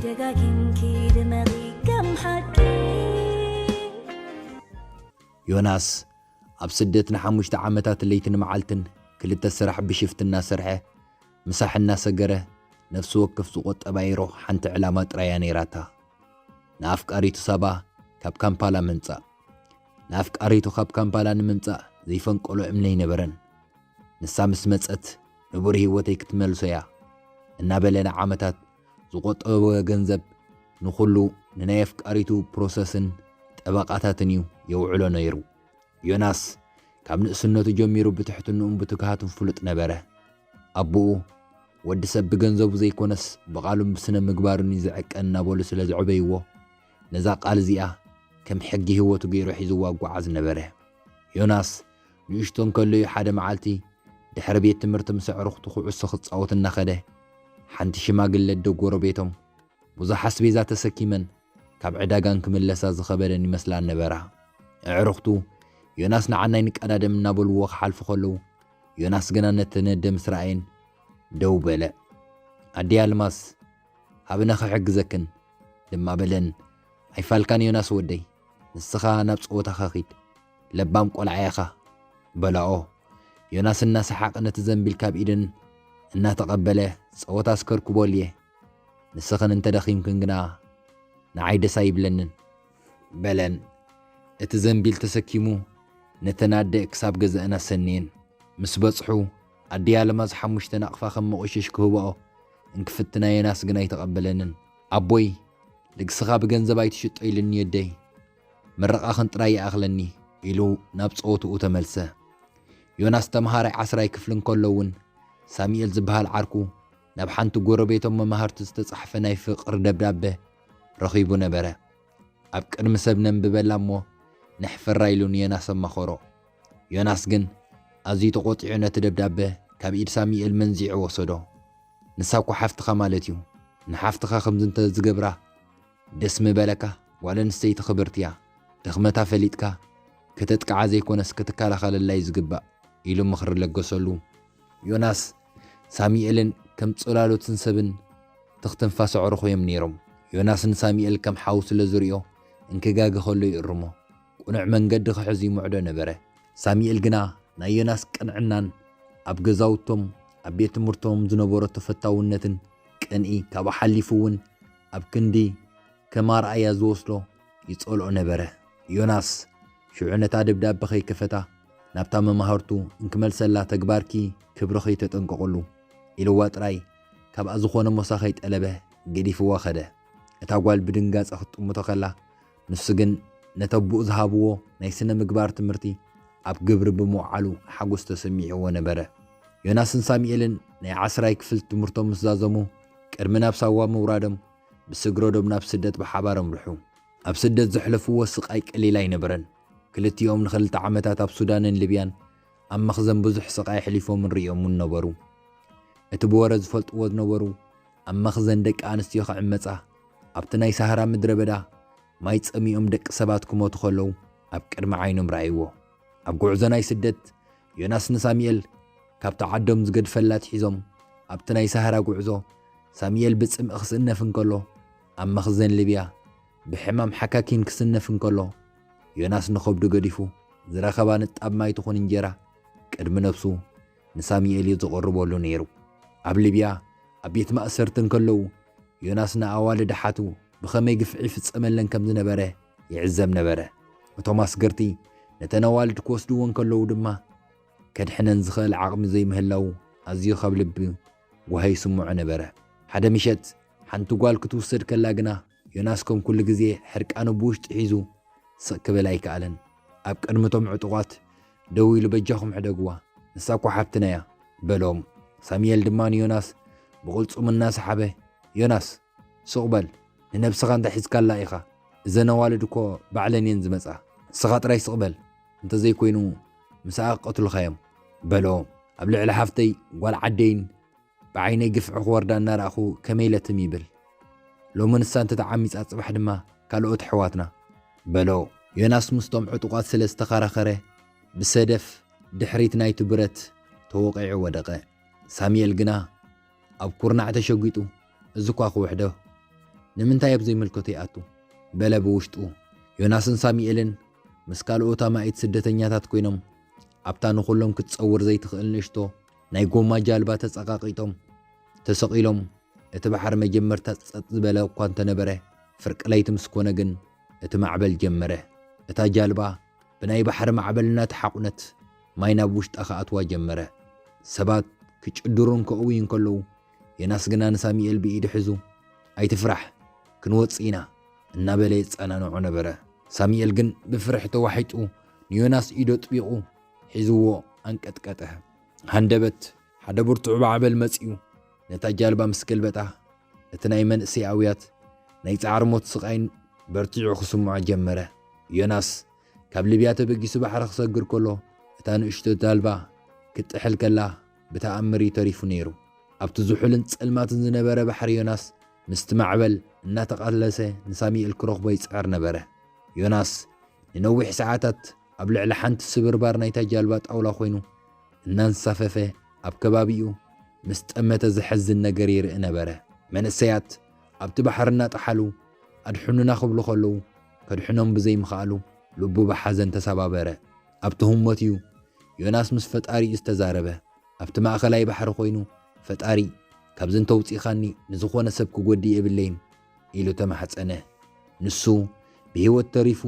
ደጋጊምኪ ድመቒ ከም ሓቂ። ዮናስ ኣብ ስደት ንሓሙሽተ ዓመታት ለይትን መዓልትን ክልተ ስራሕ ብሽፍት እናሰርሐ ምሳሕ እናሰገረ ነፍሲ ወከፍ ዝቆጠባ ዩሮ ሓንቲ ዕላማ ጥራያ ነይራታ። ንኣፍቃሪቱ ሳባ ካብ ካምፓላ ምምጻእ። ንኣፍቃሪቱ ካብ ካምፓላ ንምምጻእ ዘይፈንቀሎ እምኒ ኣይነበረን። ንሳ ምስ መጸት ንቡር ህይወተይ ክትመልሶ እያ እናበለ ንዓመታት ዝቆጠበ ገንዘብ ንኹሉ ንናይ ኣፍቃሪቱ ፕሮሰስን ጠበቓታትን እዩ የውዕሎ ነይሩ። ዮናስ ካብ ንእስነቱ ጀሚሩ ብትሕትንኡን ብትግሃቱን ፍሉጥ ነበረ። ኣቦኡ ወዲ ሰብ ብገንዘቡ ዘይኮነስ ብቓሉን ብስነ ምግባሩን እዩ ዝዕቀን እናበሉ ስለ ዘዕበይዎ ነዛ ቃል እዚኣ ከም ሕጊ ህይወቱ ገይሩ ሒዝዋ ኣጓዓዝ ነበረ። ዮናስ ንእሽቶ እንከሎ እዩ ሓደ መዓልቲ ድሕሪ ቤት ትምህርቲ ምስ ኣዕሩኽቱ ኩዕሶ ክጻወት እናኸደ ሓንቲ ሽማግለ ኣደ ጎረቤቶም ብዙሕ ኣስቤዛ ተሰኪመን ካብ ዕዳጋ እንክምለሳ ዝኸበደን ይመስላ ነበራ። ኣዕሩኽቱ ዮናስ ንዓናይ ንቀዳደም እናበልዎ ክሓልፉ ከለዉ ዮናስ ግና ነተን ኣደ ምስ ረኣየን ደው በለ። ኣደይ ኣልማዝ ሃብነ ክሕግዘክን ድማ በለን። ኣይፋልካን ዮናስ ወደይ፣ ንስኻ ናብ ጸወታኻ ኺድ፣ ለባም ቆልዓ ኢኻ በላኦ። ዮናስ እናሰሓቐ ነቲ ዘንቢል ካብ ኢደን እናተቐበለ ጸወታ ኣስከርኩቦልየ፣ ንስኽን እንተደኺምክን ግና ንዓይ ደስ ኣይብለንን በለን። እቲ ዘንቢል ተሰኪሙ ነተን ኣደ ክሳብ ገዛእን ኣሰንየን ምስ በጽሑ ኣደይ ኣለማዝ ሓሙሽተ ናቕፋ ከም መቑሽሽ ክህብኦ እንክፍትና ዮናስ ግን ኣይተቐበለንን። ኣቦይ ልግስኻ ብገንዘብ ኣይትሽጦ ኢሉኒ የደይ፣ ምርቓኽን ጥራይ ይኣኽለኒ ኢሉ ናብ ጸወትኡ ተመልሰ። ዮናስ ተምሃራይ ዓስራይ ክፍሊ እንከሎ እውን ሳሙኤል ዝበሃል ዓርኩ ናብ ሓንቲ ጎረቤቶም መማህርቱ ዝተጻሕፈ ናይ ፍቕሪ ደብዳበ ረኺቡ ነበረ። ኣብ ቅድሚ ሰብ ነንብበላ እሞ ነሕፍራ ኢሉ ንዮናስ ኣማኸሮ። ዮናስ ግን ኣዝዩ ተቖጢዑ ነቲ ደብዳበ ካብ ኢድ ሳሙኤል መንዚዑ ወሰዶ። ንሳ እኮ ሓፍትኻ ማለት እዩ። ንሓፍትኻ ከምዚ እንተ ዝገብራ ደስ ምበለካ? ጓል ኣንስተይቲ ክብርቲ እያ። ድኽመታ ፈሊጥካ ከተጥቅዓ ዘይኮነስ ክትከላኸለላ እዩ ዝግባእ ኢሉ ምኽሪ ለገሰሉ። ዮናስ ሳሙኤልን ከም ጽላሎትን ሰብን ትኽ ትንፋስ ኣዕሩኹ እዮም ነይሮም። ዮናስ ንሳሙኤል ከም ሓው ስለ ዝርእዮ እንክጋገ ከሎ ይእርሞ። ቅኑዕ መንገዲ ክሕዝ ይምዕዶ ነበረ። ሳሙኤል ግና ናይ ዮናስ ቅንዕናን ኣብ ገዛውቶም ኣብ ቤት ትምህርቶም ዝነበሮ ተፈታውነትን ቅንኢ ካብኡ ሓሊፉ እውን ኣብ ክንዲ ከም ኣርኣያ ዝወስዶ ይጸልኦ ነበረ። ዮናስ ሽዑ ነታ ደብዳበ ከይከፈታ ናብታ መማህርቱ እንክመልሰላ ተግባርኪ ክብርኺ ተጠንቀቕሉ ኢልዋ ጥራይ ካብኣ ዝኾነ ሞሳ ከይጠለበ ገዲፍዋ ኸደ። እታ ጓል ብድንጋጸ ክትጥምቶ ከላ ንሱ ግን ነቲ ኣቦኡ ዝሃብዎ ናይ ስነ ምግባር ትምህርቲ ኣብ ግብሪ ብምውዓሉ ሓጎስ ተሰሚዕዎ ነበረ። ዮናስን ሳሙኤልን ናይ ዓስራይ ክፍል ትምህርቶም ምስ ዛዘሙ ቅድሚ ናብ ሳዋ ምውራዶም ብስግረዶም ናብ ስደት ብሓባር ኣምርሑ። ኣብ ስደት ዘሕለፍዎ ስቓይ ቀሊል ኣይነበረን። ክልቲኦም ንኽልተ ዓመታት ኣብ ሱዳንን ሊብያን ኣብ መኽዘን ብዙሕ ስቓይ ኣሕሊፎምን ርእዮምን ነበሩ። እቲ ብወረ ዝፈልጥዎ ዝነበሩ ኣብ መኽዘን ደቂ ኣንስትዮ ክዕመጻ ኣብቲ ናይ ሳህራ ምድረ በዳ ማይ ጸሚኦም ደቂ ሰባት ክሞቱ ከለዉ ኣብ ቅድሚ ዓይኖም ረኣይዎ። ኣብ ጉዕዞ ናይ ስደት ዮናስ ንሳሙኤል ካብቲ ዓዶም ዝገድፈላ ኣትሒዞም ኣብቲ ናይ ሳህራ ጉዕዞ ሳሙኤል ብጽምኢ ክስነፍ እንከሎ ኣብ መኽዘን ሊብያ ብሕማም ሓካኪን ክስነፍ እንከሎ ዮናስ ንኸብዱ ገዲፉ ዝረኸባ ንጣብ ማይ ትኹን እንጀራ ቅድሚ ነብሱ ንሳሙኤል እዩ ዝቕርበሉ ነይሩ። ኣብ ሊብያ ኣብ ቤት ማእሰርቲ እንከለዉ ዮናስ ንኣዋልድ ኣሓቱ ብኸመይ ግፍዒ ይፍጸመለን ከም ዝነበረ ይዕዘብ ነበረ። እቶም ኣስገርቲ ነተን ኣዋልድ ክወስድዎ እንከለዉ ድማ ከድሕነን ዝኽእል ዓቕሚ ዘይምህላዉ ኣዝዩ ካብ ልቢ ጓሂ ይስምዖ ነበረ። ሓደ ምሸት ሓንቲ ጓል ክትውሰድ ከላ ግና ዮናስ ከም ኩሉ ግዜ ሕርቃኑ ብውሽጢ ሒዙ ስቕ ክብል ኣይከኣለን። ኣብ ቅድሚ እቶም ዕጡቓት ደው ኢሉ በጃኹም ሕደግዋ፣ ንሳ እኮ ሓብትና እያ በሎም። ሳሙኤል ድማ ንዮናስ ብቕልጽሙ እናሰሓበ ዮናስ ስቕ በል፣ ንነብስኻ እንታይ ሒዝካላ ኢኻ? እዘን ኣዋልድ እኮ ባዕለን እየን ዝመጻ። ንስኻ ጥራይ ስቕ በል፣ እንተዘይኮይኑ ምሳኣ ክቐትሉኻ እዮም በሎ። ኣብ ልዕሊ ሓፍተይ ጓል ዓደይን ብዓይነይ ግፍዒ ክወርዳ እናረኣኹ ከመይ ኢለ ትም ይብል? ሎሚ ንሳ እንተተዓሚጻ ጽባሕ ድማ ካልኦት ኣሕዋትና በሎ። ዮናስ ምስቶም ዕጡቓት ስለ ዝተኸራኸረ ብሰደፍ ድሕሪት ናይቲ ብረት ተወቒዑ ወደቐ። ሳሙኤል ግና ኣብ ኩርናዕ ተሸጒጡ እዚ እኳ ክውሕዶ ንምንታይ ኣብ ዘይምልከቶ ይኣቱ? በለ ብውሽጡ። ዮናስን ሳሙኤልን ምስ ካልኦት ኣማኢት ስደተኛታት ኮይኖም ኣብታ ንኹሎም ክትጸውር ዘይትኽእል ንእሽቶ ናይ ጎማ ጃልባ ተጸቓቒጦም ተሰቒሎም። እቲ ባሕሪ መጀመርታ ጸጥ ዝበለ እኳ እንተነበረ፣ ፍርቂ ለይቲ ምስ ኮነ ግን እቲ ማዕበል ጀመረ። እታ ጃልባ ብናይ ባሕሪ ማዕበል እናተሓቑነት ማይ ናብ ውሽጣ ክኣትዋ ጀመረ። ሰባት ክጭድሩን ከእውዩን ከለዉ፣ ዮናስ ግና ንሳሙኤል ብኢዱ ሒዙ፣ "ኣይትፍራሕ፣ ክንወጽእ ኢና" እናበለ የጸናንዖ ነበረ። ሳሙኤል ግን ብፍርሒ ተዋሒጡ ንዮናስ ኢዱ ኣጥቢቑ ሒዝዎ ኣንቀጥቀጠ። ሃንደበት ሓደ ብርቱዕ ማዕበል መጺኡ ነታ ጃልባ ምስ ገልበጣ፣ እቲ ናይ መንእሰይ ኣውያት ናይ ጻዕሪ ሞት ስቓይን በርቲዑ ክስምዖ ጀመረ። ዮናስ ካብ ሊብያ ተበጊሱ ባሕሪ ክሰግር ከሎ፣ እታ ንእሽቶ ጃልባ ክትጥሕል ከላ ብተኣምር እዩ ተሪፉ ነይሩ። ኣብቲ ዝሑልን ጸልማትን ዝነበረ ባሕሪ ዮናስ ምስቲ ማዕበል እናተቓለሰ ንሳሙኤል ክረኽቦ ይጽዕር ነበረ። ዮናስ ንነዊሕ ሰዓታት ኣብ ልዕሊ ሓንቲ ስብርባር ናይታ ጃልባ ጣውላ ኮይኑ እናንሳፈፈ ኣብ ከባቢኡ ምስ ጠመተ ዘሐዝን ነገር ይርኢ ነበረ። መንእሰያት ኣብቲ ባሕሪ እናጠሓሉ ኣድሕኑና ክብሉ ከለዉ ከድሕኖም ብዘይምኽኣሉ ልቡ ብሓዘን ተሰባበረ። ኣብቲ ህሞት እዩ ዮናስ ምስ ፈጣሪኡ ዝተዛረበ። ኣብቲ ማእከላይ ባሕሪ ኮይኑ፣ "ፈጣሪ፣ ካብዚ እንተውጺእኻኒ ንዝኾነ ሰብ ክጎድእ የብለይን" ኢሉ ተማሕጸነ። ንሱ ብህይወት ተሪፉ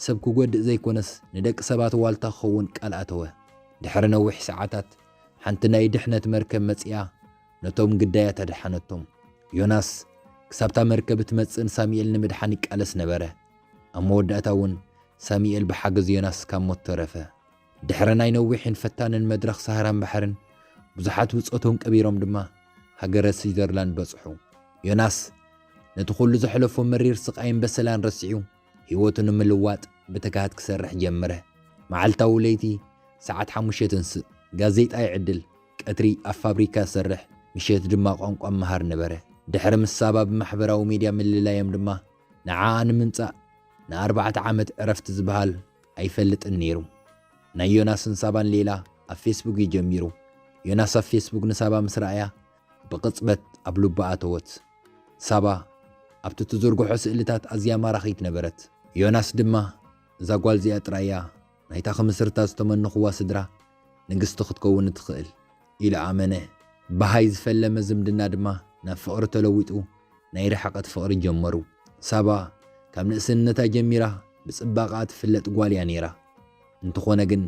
ሰብ ክጎድእ ዘይኮነስ ንደቂ ሰባት ዋልታ ክኸውን ቃል ኣተወ። ድሕሪ ነዊሕ ሰዓታት ሓንቲ ናይ ድሕነት መርከብ መጺኣ ነቶም ግዳያት ኣድሓነቶም። ዮናስ ክሳብታ መርከብ እትመጽእን ሳሙኤል ንምድሓን ይቃለስ ነበረ። ኣብ መወዳእታ እውን ሳሙኤል ብሓገዝ ዮናስ ካብ ሞት ተረፈ። ድሕሪ ናይ ነዊሕን ፈታንን መድረኽ ሳህራን ባሕርን፣ ብዙሓት ብጾቶም ቀቢሮም ድማ ሃገረ ስዊዘርላንድ በጽሑ። ዮናስ ነቲ ኩሉ ዘሕለፎ መሪር ስቓይን በሰላን ረሲዑ፣ ህይወቱ ንምልዋጥ ብትግሃት ክሰርሕ ጀመረ። መዓልታዊ ለይቲ ሰዓት ሓሙሽተ ተንስእ፣ ጋዜጣ ይዕድል፣ ቀትሪ ኣብ ፋብሪካ ይሰርሕ፣ ምሸት ድማ ቋንቋ ይመሃር ነበረ። ድሕሪ ምስ ሳባ ብማሕበራዊ ሚድያ ምልላዮም ድማ ንዓኣ ንምምጻእ ንኣርባዕተ ዓመት ዕረፍቲ ዝበሃል ኣይፈልጥን ነይሩ። ናይ ዮናስን ሳባን ሌላ ኣብ ፌስቡክ እዩ ጀሚሩ። ዮናስ ኣብ ፌስቡክ ንሳባ ምስ ረኣያ ብቕጽበት ኣብ ልቡ ኣተወት። ሳባ ኣብቲ ትዝርግሖ ስእልታት ኣዝያ ማራኺት ነበረት። ዮናስ ድማ እዛ ጓል እዚኣ ጥራይ እያ ናይታ ክምስርታ ዝተመነኽዋ ስድራ ንግስቲ ክትከውን እትኽእል ኢሉ ኣመነ። ብሃይ ዝፈለመ ዝምድና ድማ ናብ ፍቕሪ ተለዊጡ ናይ ርሕቐት ፍቕሪ ጀመሩ። ሳባ ካብ ንእስነታ ጀሚራ ብጽባቐኣ ትፍለጥ ጓል እያ ነይራ። እንተኾነ ግን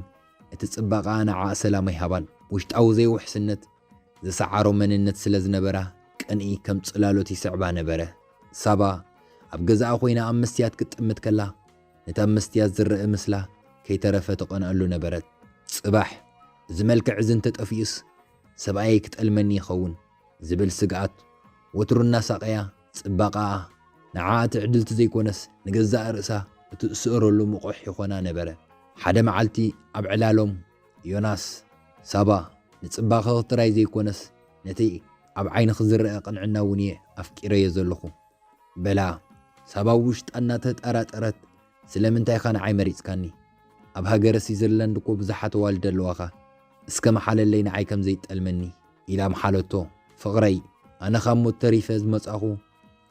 እቲ ጽባቐኣ ንዓኣ ሰላም ኣይሃባን። ውሽጣዊ ዘይውሕስነት ዝሰዓሮ መንነት ስለ ዝነበራ ቅንኢ ከም ጽላሎት ይስዕባ ነበረ። ሳባ ኣብ ገዛኣ ኮይና ኣብ መስትያት ክትጥምት ከላ ነታ ኣብ መስትያት ዝረአ ምስላ ከይተረፈ ትቐንኣሉ ነበረት። ጽባሕ እዚ መልክዕ እዚ እንተጠፊኡስ ሰብኣየይ ክጠልመኒ ይኸውን ዝብል ስግኣት ወትሩ እናሳቐያ ጽባቐኣ ንዓኣ ትዕድልቲ ዘይኮነስ ንገዛእ ርእሳ እትእስረሉ ምቑሕ ይኾና ነበረ። ሓደ መዓልቲ ኣብ ዕላሎም ዮናስ ሳባ ንጽባቐኺ ጥራይ ዘይኮነስ ነቲ ኣብ ዓይንኺ ዝረኣ ቅንዕና እውን እየ ኣፍቂረዮ ዘለኹ በላ። ሳባ ውሽጣ እናተጠራጠረት ስለምንታይ ኢኻ ንዓይ መሪጽካኒ? ኣብ ሃገረ ስዊዘርላንድ እኮ ብዙሓት ኣዋልድ ኣለዋኻ። እስከ መሓለለይ ንዓይ ከም ዘይጠልመኒ ኢላ መሓለቶ። ፍቕረይ፣ ኣነ ካብ ሞት ተሪፈ ዝመጻኹ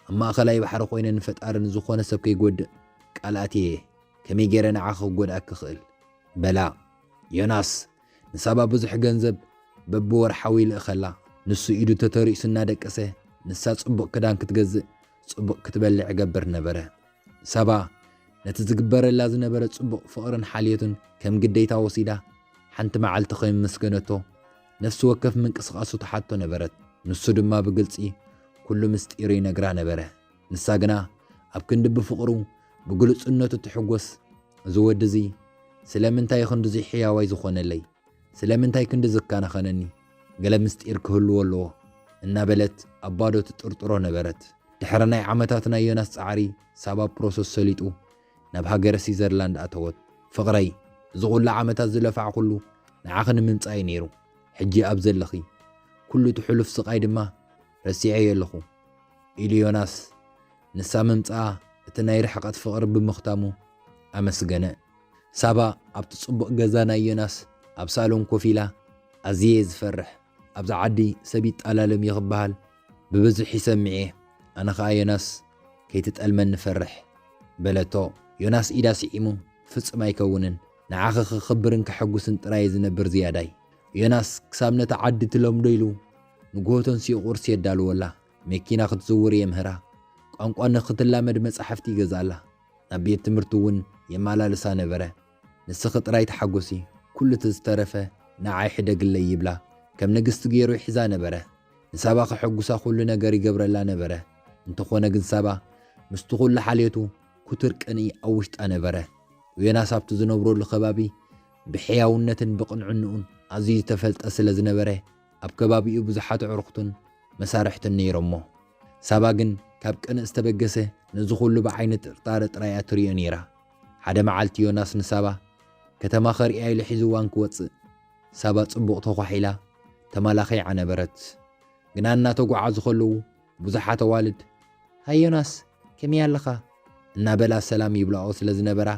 ኣብ ማእከላይ ባሕሪ ኮይነ ንፈጣሪ ንዝኾነ ሰብ ከይጎድእ ቃል ኣትየ እየ። ከመይ ገይረ ንዓኺ ክጎድኣኪ ክእል? በላ። ዮናስ ንሳባ ብዙሕ ገንዘብ በብወርሓዊ ይልእኸላ። ንሱ ኢዱ ተተሪሱ እናደቀሰ ንሳ ጽቡቕ ክዳን ክትገዝእ ጽቡቕ ክትበልዕ ይገብር ነበረ። ሳባ ነቲ ዝግበረላ ዝነበረ ጽቡቕ ፍቕርን ሓልዮትን ከም ግዴታ ወሲዳ ሓንቲ መዓልቲ ከየመስገነቶ ነፍሲ ወከፍ ምንቅስቓሱ ትሓቶ ነበረት። ንሱ ድማ ብግልጺ ኩሉ ምስጢሩ ይነግራ ነበረ። ንሳ ግና ኣብ ክንዲ ብፍቕሩ ብግሉጽነቱ ትሕጎስ፣ እዚ ወዲ እዚ ስለምንታይ ክንድዚ ሕያዋይ ዝኾነለይ? ስለምንታይ ክንዲ ዝከናኸነኒ? ገለ ምስጢር ክህልዎ ኣለዎ እናበለት ኣብ ባዶ ትጥርጥሮ ነበረት። ድሕሪ ናይ ዓመታት ናይ ዮናስ ጻዕሪ ሳባ ፕሮሰስ ሰሊጡ ናብ ሃገረ ስዊዘርላንድ ኣተወት። ፍቕረይ፣ እዚ ኩሉ ዓመታት ዝለፋዕኩሉ ንዓኺ ንምምጻእ እዩ ነይሩ። ሕጂ ኣብ ዘለኺ ኩሉ እቲ ሕሉፍ ስቓይ ድማ ረሲዐዮ ኣለኹ ኢሉ ዮናስ ንሳ ምምጻኣ እቲ ናይ ርሕቐት ፍቕሪ ብምኽታሙ ኣመስገነ። ሳባ ኣብቲ ጽቡቕ ገዛ ናይ ዮናስ ኣብ ሳሎን ኮፍ ኢላ፣ ኣዝየ እየ ዝፈርሕ። ኣብዚ ዓዲ ሰብ ይጠላለም እዩ ክበሃል ብብዝሒ ሰሚዐ። ኣነ ኸኣ ዮናስ ከይትጠልመኒ ፈርሕ በለቶ። ዮናስ ኢዳ ስዒሙ፣ ፍጹም ኣይከውንን፣ ንዓኺ ክኽብርን ከሐጉስን ጥራይ ዝነብር ዝያዳይ። ዮናስ ክሳብ ነታ ዓዲ ትለምዶ ኢሉ ንግሆ ተንሲኡ ቁርሲ የዳልወላ፣ መኪና ክትዝውር የምህራ፣ ቋንቋ ንክትላመድ መጻሕፍቲ ይገዝኣላ፣ ናብ ቤት ትምህርቲ እውን የመላልሳ ነበረ። ንስኺ ጥራይ ተሓጎሲ፣ ኩሉ እቲ ዝተረፈ ንዓይ ሕደግለይ ይብላ፣ ከም ንግስቲ ገይሩ ይሕዛ ነበረ። ንሳባ ከሐጉሳ ኩሉ ነገር ይገብረላ ነበረ። እንተኾነ ግን ሳባ ምስቲ ኩሉ ሓልዮቱ ክቱር ቅንኢ ኣብ ውሽጣ ነበረ። ዮናስ ኣብቲ ዝነብረሉ ከባቢ ብሕያውነትን ብቕንዕንኡን ኣዝዩ ዝተፈልጠ ስለ ዝነበረ፣ ኣብ ከባቢኡ ብዙሓት ኣዕሩኽቱን መሳርሕቱን ነይሮሞ። ሳባ ግን ካብ ቅንእ ዝተበገሰ ነዚ ኩሉ ብዓይኒ ጥርጣረ ጥራይ እያ ትሪኦ ነይራ። ሓደ መዓልቲ ዮናስ ንሳባ ከተማ ከርእያ ኢሉ ሒዝዋ እንክወጽእ፣ ሳባ ጽቡቕ ተኳሒላ ተመላኺዓ ነበረት። ግና እናተጓዓዙ ከለዉ ብዙሓት ኣዋልድ፣ "ሃይ ዮናስ፣ ከመይ ኣለኻ?" እናበላ ሰላም ይብላኦ ስለ ዝነበራ፣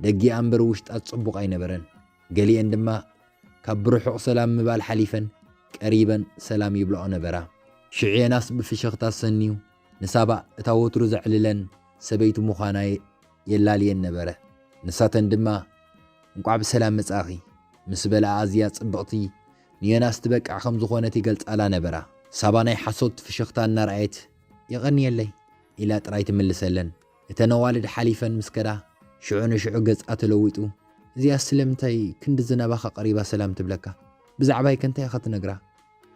ደጊኣ እምበር ውሽጣ ጽቡቕ ኣይነበረን። ገሊአን ድማ ካብ ብርሑቕ ሰላም ምባል ሓሊፈን ቀሪበን ሰላም ይብላኦ ነበራ። ሽዑ ዮናስ ብፍሽኽታ ሰንዩ ንሳባ እታ ወትሩ ዘዕልለን ሰበይቱ ምዃና የላልየን ነበረ። ንሳተን ድማ፣ "እንቋዕ ብሰላም መጻእኺ" ምስ በላ፣ ኣዝያ ጽብቕቲ ንዮናስ ትበቅዕ ከም ዝኾነት ይገልጻላ ነበራ። ሳባ ናይ ሓሶት ፍሽኽታ እናረኣየት፣ "የቐንየለይ" ኢላ ጥራይ ትምልሰለን። እተን ኣዋልድ ሓሊፈን ምስ ከዳ፣ ሽዑ ንሽዑ ገጻ ተለዊጡ፣ "እዚኣ ስለምንታይ ክንድዚ ናባኻ ቀሪባ ሰላም ትብለካ? ብዛዕባይ ከ እንታይ ኢኻ ትነግራ?"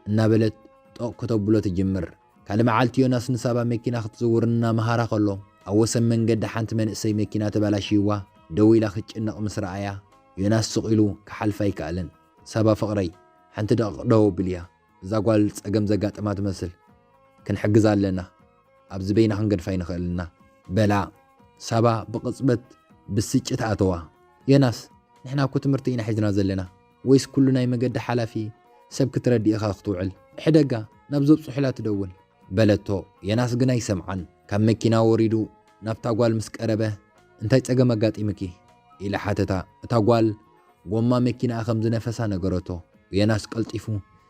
እናበለት ጦቕ ከተብሎ ትጅምር። ካልእ መዓልቲ ዮናስ ንሳባ መኪና ክትዝውር እናመሃራ ከሎ፣ ኣብ ወሰን መንገዲ ሓንቲ መንእሰይ መኪና ተባላሽይዋ ደው ኢላ ክትጭነቕ ምስ ረኣያ፣ ዮናስ ስቕ ኢሉ ክሓልፋ ኣይከኣለን። "ሳባ ፍቕረይ፣ ሓንቲ ደቂቕ ደው ኣብልያ፣ እዛ ጓል ጸገም ዘጋጠማ ትመስል፣ ክንሕግዛ ኣለና፣ ኣብዚ በይና ክንገድፋ ኣይንኽእልና" በላ። ሳባ ብቕጽበት ብስጭት ኣተዋ። "ዮናስ፣ ንሕና እኮ ትምህርቲ ኢና ሒዝና ዘለና፣ ወይስ ኩሉ ናይ መገዲ ሓላፊ ሰብ ክትረድእ ኢኻ ክትውዕል? ሕደጋ፣ ናብ ዘብጽሑላ ትደውል" በለቶ። ዮናስ ግን ኣይሰምዓን። ካብ መኪና ወሪዱ ናብታ ጓል ምስ ቀረበ፣ "እንታይ ጸገም ኣጋጢምኪ?" ኢላ ሓተታ። እታ ጓል ጎማ መኪናኣ ከም ዝነፈሳ ነገረቶ። ዮናስ ቀልጢፉ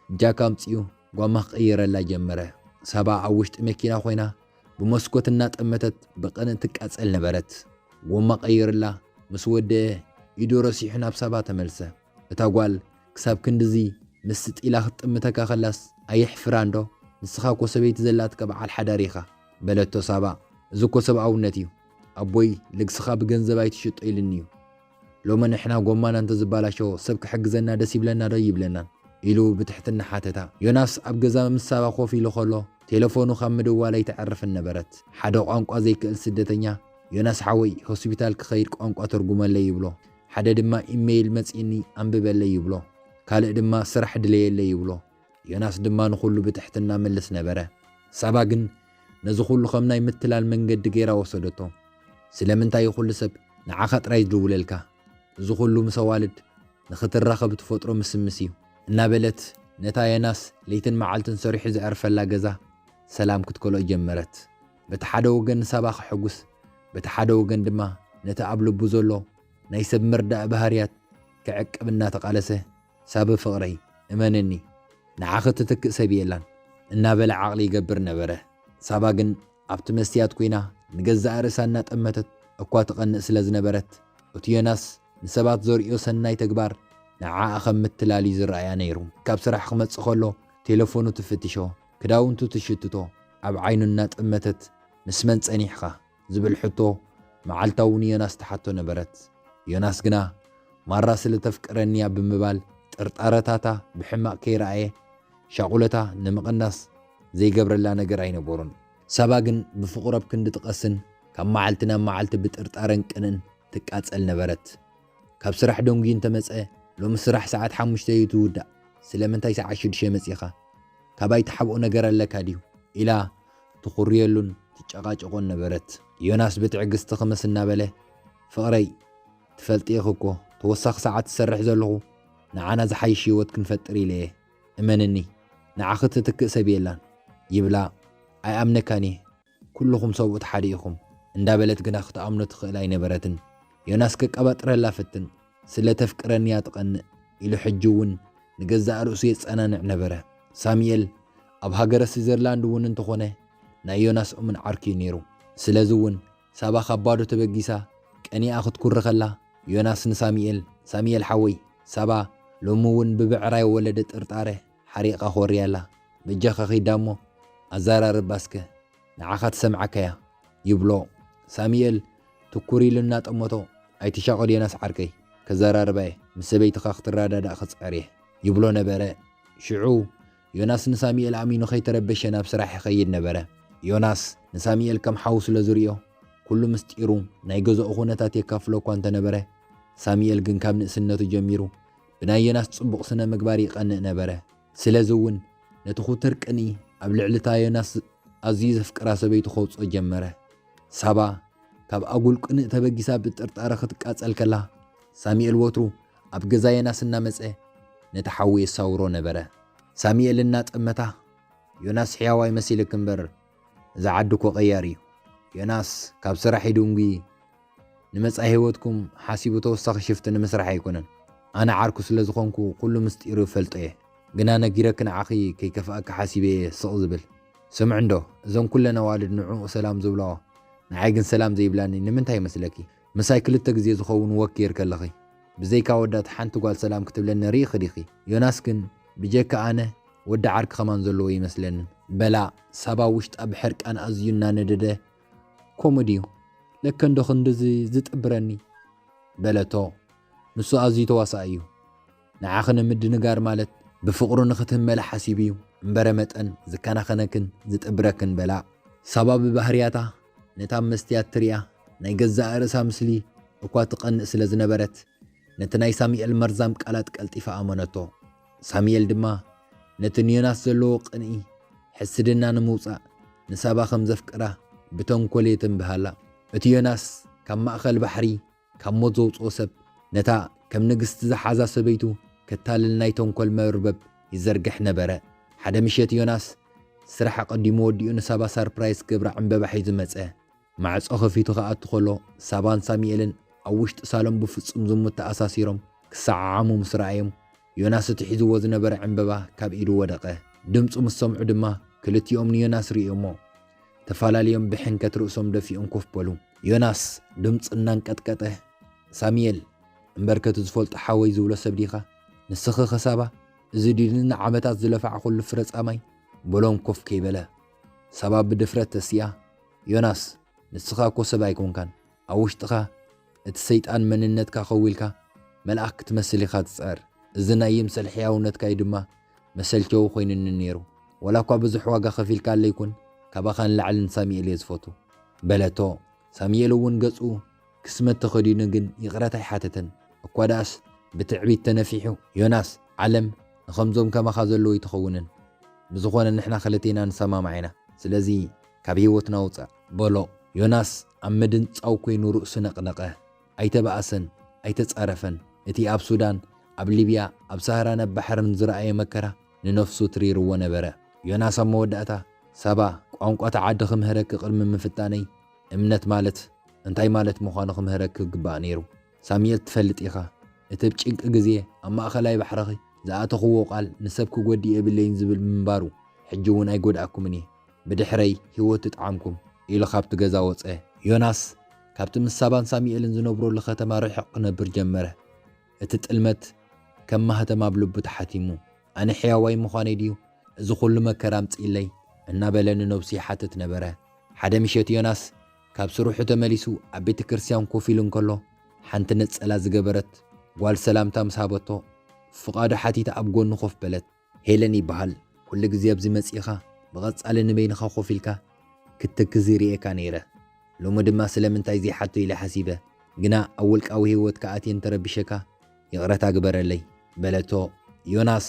ጃክ ኣምጺኡ ጓማ ክቕይረላ ጀመረ። ሳባ ኣብ ውሽጢ መኪና ኮይና ብመስኮት እናጠመተት ብቕንእ ትቃጸል ነበረት። ጎማ ቀይርላ ምስ ወደአ፣ ኢዱ ረሲሑ ናብ ሳባ ተመልሰ። እታ ጓል ክሳብ ክንድዚ ምስጥ ኢላ ክትጥምተካ ከላስ ኣየሕፍራን ዶ? ንስኻ እኮ ሰበይቲ ዘላትካ በዓል ሓዳር ኢኻ በለቶ ሳባ። "እዚ እኮ ሰብኣውነት እዩ። ኣቦይ ልግስኻ ብገንዘብ ኣይትሽጦ ኢልኒ እዩ። ሎሚ ንሕና ጎማና እንተዝባላሸዎ ሰብ ክሕግዘና ደስ ይብለና ዶ ይብለናን?" ኢሉ ብትሕትና ሓተታ። ዮናስ ኣብ ገዛ ምስ ሳባ ኮፍ ኢሉ ከሎ ቴሌፎኑ ካብ ምድዋል ኣይተዕርፍን ነበረት። ሓደ ቋንቋ ዘይክእል ስደተኛ፣ "ዮናስ ሓወይ፣ ሆስፒታል ክኸይድ ቋንቋ ተርጉመለይ" ይብሎ። ሓደ ድማ፣ "ኢሜይል መጺእኒ ኣንብበለይ" ይብሎ። ካልእ ድማ፣ "ስራሕ ድለየለይ" ይብሎ። ዮናስ ድማ ንኹሉ ብትሕትና መልስ ነበረ። ሳባ ግን ነዚ ኩሉ ከም ናይ ምትላል መንገዲ ገይራ ወሰደቶ። "ስለምንታይ እዩ ኩሉ ሰብ ንዓኻ ጥራይ ዝድውለልካ? እዚ ኩሉ ምስ ኣዋልድ ንኽትራኸብ ትፈጥሮ ምስምስ እዩ" እናበለት ነታ ዮናስ ለይትን መዓልትን ሰሪሑ ዘዕርፈላ ገዛ ሰላም ክትከልኦ ጀመረት። በቲ ሓደ ወገን ንሳባ ከሐጉስ፣ በቲ ሓደ ወገን ድማ ነቲ ኣብ ልቡ ዘሎ ናይ ሰብ መርዳእ ባህርያት ክዕቅብ እናተቓለሰ፣ "ሳባ ፍቕረይ፣ እመንኒ፣ ንዓኺ ትትክእ ሰብ የላን" እናበለ ዓቕሊ ይገብር ነበረ። ሳባ ግን ኣብቲ መስትያት ኮይና ንገዛእ ርእሳ እናጠመተት እኳ ትቐንእ ስለ ዝነበረት፣ እቲ ዮናስ ንሰባት ዘርእዮ ሰናይ ተግባር ንዓኣ ከም ምትላል እዩ ዝረኣያ ነይሩ። ካብ ስራሕ ክመጽእ ከሎ ቴሌፎኑ ትፍትሾ፣ ክዳውንቱ ትሽትቶ፣ ኣብ ዓይኑ እናጠመተት "ምስ መን ጸኒሕካ?" ዝብል ሕቶ መዓልታዊ ንዮናስ ትሓቶ ነበረት። ዮናስ ግና ማራ ስለ ተፍቅረኒ እያ ብምባል ጥርጣረታታ ብሕማቕ ከይረኣየ፣ ሻቑለታ ንምቕናስ ዘይገብረላ ነገር ኣይነበሮን። ሳባ ግን ብፍቕሩ ኣብ ክንዲ ትቐስን ካብ መዓልቲ ናብ መዓልቲ ብጥርጣረን ቅንእን ትቃጸል ነበረት። ካብ ስራሕ ደንጉዩ እንተመጸ፣ "ሎሚ ስራሕ ሰዓት ሓሙሽተ እዩ ትውዳእ፣ ስለምንታይ ሰዓት ሽዱሽተ መጺኻ? ካባይ ትሓብኦ ነገር ኣለካ ድዩ?" ኢላ ትኹርየሉን ትጨቓጨቖን ነበረት። ዮናስ ብትዕግስቲ ክምስ እናበለ፣ "ፍቕረይ፣ ትፈልጢ ኢኺ እኮ፣ ተወሳኺ ሰዓት ዝሰርሕ ዘለኹ ንዓና ዝሓይሽ ህይወት ክንፈጥር ኢለ እየ። እመንኒ፣ ንዓኺ ትትክእ ሰብ የላን" ይብላ። "ኣይኣምነካን እየ፣ ኩልኹም ሰብኡት ሓደ ኢኹም" እንዳበለት ግና ክትኣምኖ ትኽእል ኣይነበረትን። ዮናስ ከቀባጥረላ ፈትን። "ስለ ተፍቅረኒ እያ ትቐንእ" ኢሉ ሕጂ እውን ንገዛእ ርእሱ የጸናንዕ ነበረ። ሳሙኤል ኣብ ሃገረ ስዊዘርላንድ እውን እንተኾነ ናይ ዮናስ እሙን ዓርኪ እዩ ነይሩ። ስለዚ እውን ሳባ ካብ ባዶ ተበጊሳ ቀኒኣ ክትኩሪ ከላ፣ ዮናስ ንሳሚኤል፣ ሳሚኤል ሓወይ፣ ሳባ ሎሚ እውን ብብዕራይ ወለደ ጥርጣረ ሓሪቓ ኮርያ ኣላ። በጃኻ ኺዳ እሞ ኣዘራርባ እስከ፣ ንዓኻ ትሰምዓካ እያ፣ ይብሎ። ሳሚኤል ትኩር ኢሉ እናጠመቶ፣ ኣይትሻቐል ዮናስ ዓርከይ፣ ከዘራርባ እየ፣ ምስ ሰበይትኻ ክትረዳዳእ ክጽዕር እየ፣ ይብሎ ነበረ። ሽዑ ዮናስ ንሳሚኤል ኣሚኑ ከይተረበሸ ናብ ስራሕ ይኸይድ ነበረ። ዮናስ ንሳሚኤል ከም ሓው ስለ ዝርእዮ፣ ኩሉ ምስጢሩ ናይ ገዛኡ ኩነታት የካፍሎ እኳ እንተነበረ፣ ሳሚኤል ግን ካብ ንእስነቱ ጀሚሩ ብናይ ዮናስ ጽቡቕ ስነ ምግባር ይቐንእ ነበረ። ስለዚ እውን ነቲ ኩትር ቅንኢ ኣብ ልዕሊ እታ ዮናስ ኣዝዩ ዘፍቅራ ሰበይቱ ከውጽኦ ጀመረ። ሳባ ካብ ኣጉል ቅንእ ተበጊሳ ብጥርጣረ ክትቃጸል ከላ፣ ሳሚኤል ወትሩ ኣብ ገዛ ዮናስ እናመጸ ነቲ ሓዊ የሳውሮ ነበረ። ሳሚኤል እናጠመታ፣ ዮናስ ሕያዋይ መሲልክ እምበር፣ እዚ ዓዲ እኮ ቀያር እዩ። ዮናስ ካብ ስራሕ ይድንጉ፣ ንመጻኢ ህይወትኩም ሓሲቡ ተወሳኺ ሽፍቲ ንምስራሕ ኣይኮነን። ኣነ ዓርኩ ስለ ዝኾንኩ ኩሉ ምስጢሩ እፈልጦ እየ። ግና ነጊረኪ ንዓኺ ከይከፍኣኪ ሓሲበ እየ ስቕ ዝብል። ስምዒ እንዶ፣ እዘን ኩለን ኣዋልድ ንዕኡ ሰላም ዝብላኦ፣ ንዓይ ግን ሰላም ዘይብላኒ ንምንታይ ይመስለኪ? ምሳይ ክልተ ግዜ ዝኸውን ወክ ጌርኪ ኣለኺ። ብዘይካ ኣወዳት ሓንቲ ጓል ሰላም ክትብለኒ ርኢኺ ዲኺ? ዮናስ ግን ብጀካ ኣነ ወዲ ዓርኪ ከማን ዘለዎ ይመስለንን። በላ ሳባ ውሽጣ ብሕርቃን ኣዝዩ እናነደደ፣ ከምኡ ድዩ? ለከ እንዶ ክንድዚ ዝጥብረኒ? በለቶ። ንሱ ኣዝዩ ተዋሳኣይ እዩ። ንዓኺ ንምድንጋር ማለት ብፍቕሩ ንኽትህመሊ ሓሲቡ እዩ እምበረ መጠን ዝከናኸነክን ዝጥብረክን በላ። ሳባ ብባህርያታ ነታ መስትያት ትሪኣ ናይ ገዛእ ርእሳ ምስሊ እኳ ትቐንእ ስለ ዝነበረት ነቲ ናይ ሳሙኤል መርዛም ቃላት ቀልጢፋ ኣመነቶ። ሳሙኤል ድማ ነቲ ንዮናስ ዘለዎ ቅንኢ ሕስድና ንምውጻእ ንሳባ ከም ዘፍቅራ ብተንኮል የትንብሃላ። እቲ ዮናስ ካብ ማእኸል ባሕሪ ካብ ሞት ዘውጽኦ ሰብ፣ ነታ ከም ንግስቲ ዝሓዛ ሰበይቱ ከታልል ናይ ተንኮል መርበብ ይዘርግሕ ነበረ። ሓደ ምሸት ዮናስ ስራሕ ኣቐዲሙ ወዲኡ ንሳባ ሳርፕራይዝ ክገብራ ዕምበባ ሒዙ መጸ። ማዕጾ ከፊቱ ክኣቱ ከሎ ሳባን ሳሙኤልን ኣብ ውሽጢ ሳሎን ብፍጹም ዝሙት ተኣሳሲሮም ክሰዓዓሙ ምስ ረኣዮም፣ ዮናስ እቲ ሒዝዎ ዝነበረ ዕምበባ ካብ ኢዱ ወደቐ። ድምጹ ምስ ሰምዑ ድማ ክልቲኦም ንዮናስ ርእዮሞ ተፈላለዮም ብሕንከት ርእሶም ደፊኦም ኮፍ በሉ። ዮናስ ድምጹ እናንቀጥቀጠ፣ ሳሙኤል፣ እምበርከ እቲ ዝፈልጦ ሓወይ ዝብሎ ሰብ ዲኻ? ንስኺ ከሳባ፣ እዚ ድዩ ንዓመታት ዝለፋዕኩሉ ፍረ ጻማይ? በሎም ኮፍ ከይበለ። ሳባ ብድፍረት ተሲኣ፣ ዮናስ፣ ንስኻ እኮ ሰብ ኣይኮንካን። ኣብ ውሽጥኻ እቲ ሰይጣን መንነትካ ከዊልካ መልኣኽ ክትመስል ኢኻ ትጽዕር። እዚ ናይ ይምሰል ሕያውነትካ እዩ ድማ መሰልቸዊ ኮይኑኒ ነይሩ። ዋላ እኳ ብዙሕ ዋጋ ከፊልካለይ ኩን፣ ካባኻ ንላዕሊ ንሳሙኤል እየ ዝፈቱ። በለቶ። ሳሙኤል እውን ገጹ ክስመት ተኸዲኑ ግን ይቕረታ ኣይሓተተን። እኳ ደኣስ ብትዕቢት ተነፊሑ፣ ዮናስ፣ ዓለም ንኸምዞም ከማኻ ዘለዉ ኣይትኸውንን። ብዝኾነ ንሕና ክልቴና ንሰማማዕ ኢና። ስለዚ ካብ ህይወትና ውጻእ፣ በሎ። ዮናስ ኣብ ምድንጻው ኮይኑ ርእሱ ነቕነቐ። ኣይተባእሰን፣ ኣይተጻረፈን። እቲ ኣብ ሱዳን፣ ኣብ ሊብያ፣ ኣብ ሳህራን ኣብ ባሕርን ዝረኣየ መከራ ንነፍሱ ትሪርዎ ነበረ። ዮናስ ኣብ መወዳእታ፣ ሳባ፣ ቋንቋ እታ ዓዲ ክምህረኪ ቅድሚ ምፍታነይ፣ እምነት ማለት እንታይ ማለት ምዃኑ ክምህረኪ ክግባእ ነይሩ። ሳሙኤል፣ ትፈልጥ ኢኻ፣ እቲ ኣብ ጭንቂ ግዜ ኣብ ማእከላይ ባሕርኺ ዝኣተኽዎ ቃል ንሰብ ክጎድእ የብለይን ዝብል ምንባሩ፣ ሕጂ እውን ኣይጎድኣኩምን እየ። ብድሕረይ ህይወት ይጥዓምኩም፣ ኢሉ ካብቲ ገዛ ወጸ። ዮናስ ካብቲ ምስ ሳባን ሳሙኤልን ዝነብረሉ ከተማ ርሕቕ ክነብር ጀመረ። እቲ ጥልመት ከም ማህተም ኣብ ልቡ ተሓቲሙ። ኣነ ሕያዋይ ምዃነይ ድዩ እዚ ኩሉ መከራ ኣምጺእለይ? እናበለ ንነብሱ ይሓትት ነበረ። ሓደ ምሸት ዮናስ ካብ ስርሑ ተመሊሱ ኣብ ቤተ ክርስቲያን ኮፍ ኢሉ እንከሎ፣ ሓንቲ ነጸላ ዝገበረት ጓል ሰላምታ ምስ ሃበቶ፣ ፍቓዱ ሓቲታ ኣብ ጎኑ ኮፍ በለት። ሄለን ይበሃል። ኩሉ ግዜ ኣብዚ መጺእኻ ብቐጻሊ ንበይንኻ ኮፍ ኢልካ ክትትክዝ ይርእየካ ነይረ። ሎሚ ድማ ስለምንታይ ዘይሓቶ ኢለ ሓሲበ። ግና ኣብ ውልቃዊ ህይወትካ ኣትየ እንተረቢሸካ ይቕረታ ግበረለይ፣ በለቶ። ዮናስ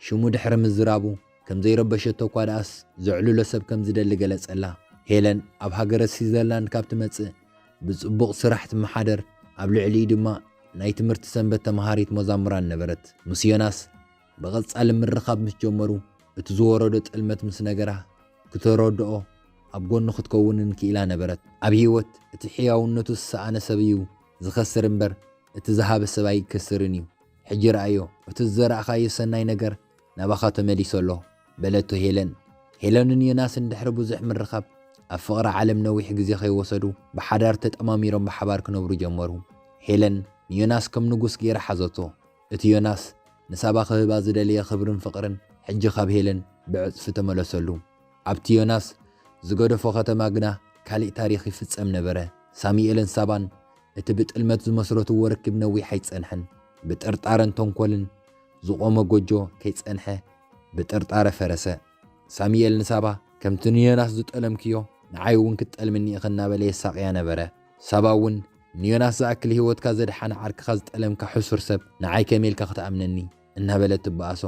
ሽሙ ድሕሪ ምዝራቡ ከም ዘይረበሸቶ እኳ ደኣስ ዘዕልሎ ሰብ ከም ዝደሊ ገለጸላ። ሄለን ኣብ ሃገረ ስዊዘርላንድ ካብ ትመጽእ ብጽቡቕ ስራሕ ትመሓደር፣ ኣብ ልዕሊኡ ድማ ናይ ትምህርቲ ሰንበት ተመሃሪት መዛሙራን ነበረት። ምስ ዮናስ ብቐጻሊ ምርኻብ ምስ ጀመሩ፣ እቲ ዝወረዶ ጥልመት ምስ ነገራ፣ ክተረድኦ ኣብ ጎኑ ክትከውንን ክኢላ ነበረት። ኣብ ህይወት እቲ ሕያውነቱ ዝሰኣነ ሰብ እዩ ዝኸስር እምበር፣ እቲ ዝሃበ ሰብ ኣይከስርን እዩ። ሕጂ ረኣዮ፣ እቲ ዝዘራእኻዮ ሰናይ ነገር ናባኻ ተመሊሱ ኣሎ፣ በለቶ ሄለን። ሄለንን ዮናስን ድሕሪ ብዙሕ ምርኻብ ኣብ ፍቕሪ ዓለም ነዊሕ ግዜ ከይወሰዱ ብሓዳር ተጠማሚሮም ብሓባር ክነብሩ ጀመሩ። ሄለን ንዮናስ ከም ንጉስ ገይራ ሓዘቶ። እቲ ዮናስ ንሳባ ክህባ ዝደለየ ክብርን ፍቕርን ሕጂ ካብ ሄለን ብዕጽፊ ተመለሰሉ። ኣብቲ ዮናስ ዝገደፎ ከተማ ግና ካሊእ ታሪኽ ይፍጸም ነበረ። ሳሙኤልን ሳባን እቲ ብጥልመት ዝመስረትዎ ርክብ ነዊሕ ኣይጸንሐን። ብጥርጣረን ተንኮልን ዝቖመ ጎጆ ከይጸንሐ ብጥርጣረ ፈረሰ። ሳሙኤል ንሳባ ከምቲ ንዮናስ ዝጠለምክዮ ንዓይ እውን ክትጠልምኒ ኢኺ እናበለ የሳቕያ ነበረ። ሳባ እውን ንዮናስ ዝኣክል ህይወትካ ዘድሓነ ዓርክኻ ዝጠለምካ ሕሱር ሰብ ንዓይ ከመይ ኢልካ ክትኣምነኒ እናበለት ትበኣሶ።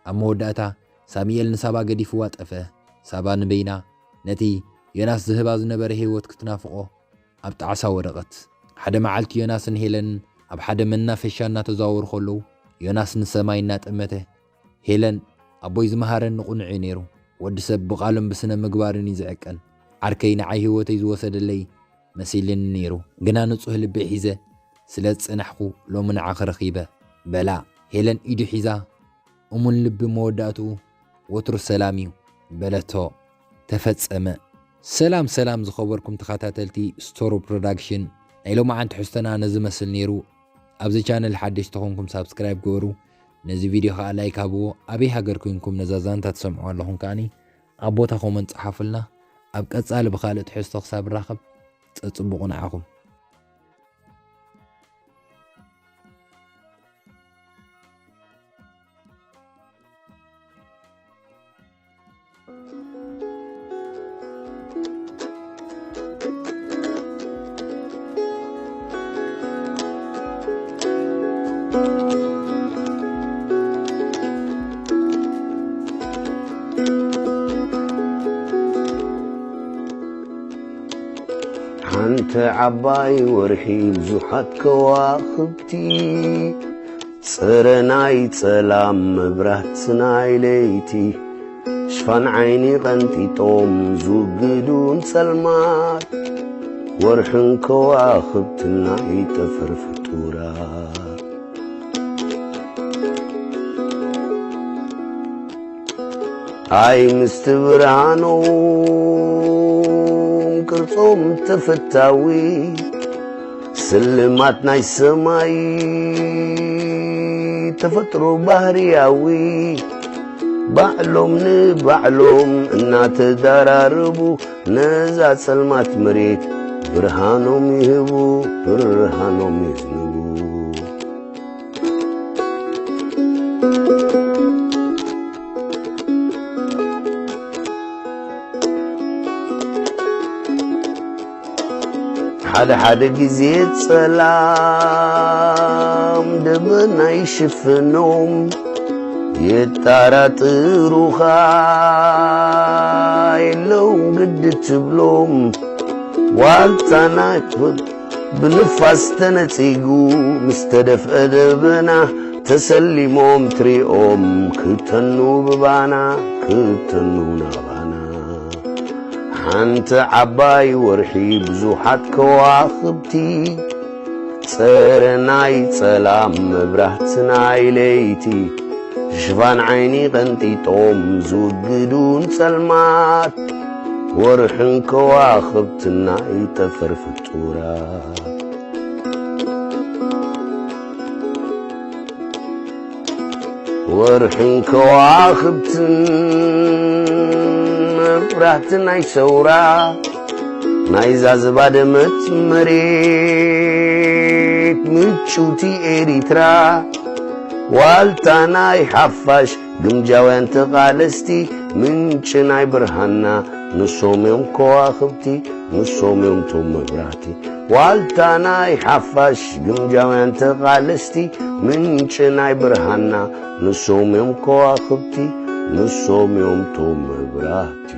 ኣብ መወዳእታ ሳሙኤል ንሳባ ገዲፍዋ ጠፍአ። ሳባ ንበይና ነቲ ዮናስ ዝህባ ዝነበረ ህይወት ክትናፍቖ ኣብ ጣዕሳ ወደቐት። ሓደ መዓልቲ ዮናስን ሄለንን ኣብ ሓደ መናፈሻ እናተዛወሩ ከለዉ ዮናስ ንሰማይ እናጠመተ፣ "ሄለን፣ ኣቦይ ዝመሃረኒ ቁኑዕ እዩ ነይሩ። ወዲ ሰብ ብቓሉን ብስነ ምግባርን እዩ ዝዕቀን። ዓርከይ ንዓይ ህይወተይ ዝወሰደለይ መሲልኒ ነይሩ፣ ግና ንጹህ ልቢ ሒዘ ስለ ዝጸናሕኩ ሎሚ ንዓኺ ረኺበ" በላ። ሄለን ኢዱ ሒዛ፣ "እሙን ልቢ መወዳእትኡ ወትሩ ሰላም እዩ" በለቶ። ተፈጸመ። ሰላም ሰላም ዝኸበርኩም ተኸታተልቲ ስቶሮ ፕሮዳክሽን፣ ናይ ሎማዓንቲ ትሕዝቶና ነዚ መስል ነይሩ። ኣብዚ ቻነል ሓደሽቲ ተኾንኩም ሳብስክራይብ ግበሩ፣ ነዚ ቪድዮ ኸኣ ላይክ ሃብዎ። ኣበይ ሃገር ኮንኩም ነዛ ዛንታ ትሰምዑ ኣለኹም ከኣኒ ኣብ ቦታ ኮመንት ጸሓፉልና። ኣብ ቀጻሊ ብኻልእ ትሕዝቶ ክሳብ ንራኸብ ጸጽቡቑ ንዓኹም። ሓንቲ ዓባይ ወርሒ ብዙሓት ከዋኽብቲ፣ ጽረ ናይ ጸላም መብራት ናይ ለይቲ፣ ሽፋን ዓይኒ ቀንጢጦም ዝውግዱ ንጸልማት፣ ወርሕን ከዋኽብትን ናይ ጠፈር ፍጡራት። ኣይ ምስቲ ብርሃኖም ቅርጾም ተፈታዊ፣ ስልማት ናይ ሰማይ ተፈጥሮ ባህርያዊ፣ ባዕሎም ንባዕሎም እናተዳራረቡ፣ ነዛ ጸልማት መሬት ብርሃኖም ይህቡ፣ ብርሃኖም ይህቡ። ሓደ ሓደ ግዜ ጸላም ደበና ይሽፍኖም፣ የጣራጥሩኻ የለውን ግዲ ትብሎም። ዋልታ ናይ ክብር ብንፋስ ተነጺጉ፣ ምስ ተደፍአ ደበና ተሰሊሞም ትሪኦም፣ ክተኑ ብባና፣ ክተኑ ናባና። ሓንቲ ዓባይ ወርሒ ብዙሓት ከዋኽብቲ፣ ጸረ ናይ ጸላም መብራህቲ ናይ ለይቲ፣ ሽፋን ዓይኒ ቀንጢጦም ዝውግዱ ንጸልማት፣ ወርሕን ከዋኽብትን ናይ ጠፈር ፍጡራት። ወርሕን ከዋኽብትን መብራህቲ ናይ ሰውራ፣ ናይዛ ዝባደመት መሬት ምጭውቲ ኤሪትራ፣ ዋልታ ናይ ሓፋሽ ግምጃውያን ተቓለስቲ፣ ምንጪ ናይ ብርሃንና ንሶም እዮም ከዋኽብቲ፣ ንሶም እዮም ቶም መብራህቲ። ዋልታ ናይ ሓፋሽ ግምጃውያን ተቓለስቲ፣ ምንጪ ናይ ብርሃንና ንሶም እዮም ከዋኽብቲ፣ ንሶም እዮም ቶም መብራህቲ።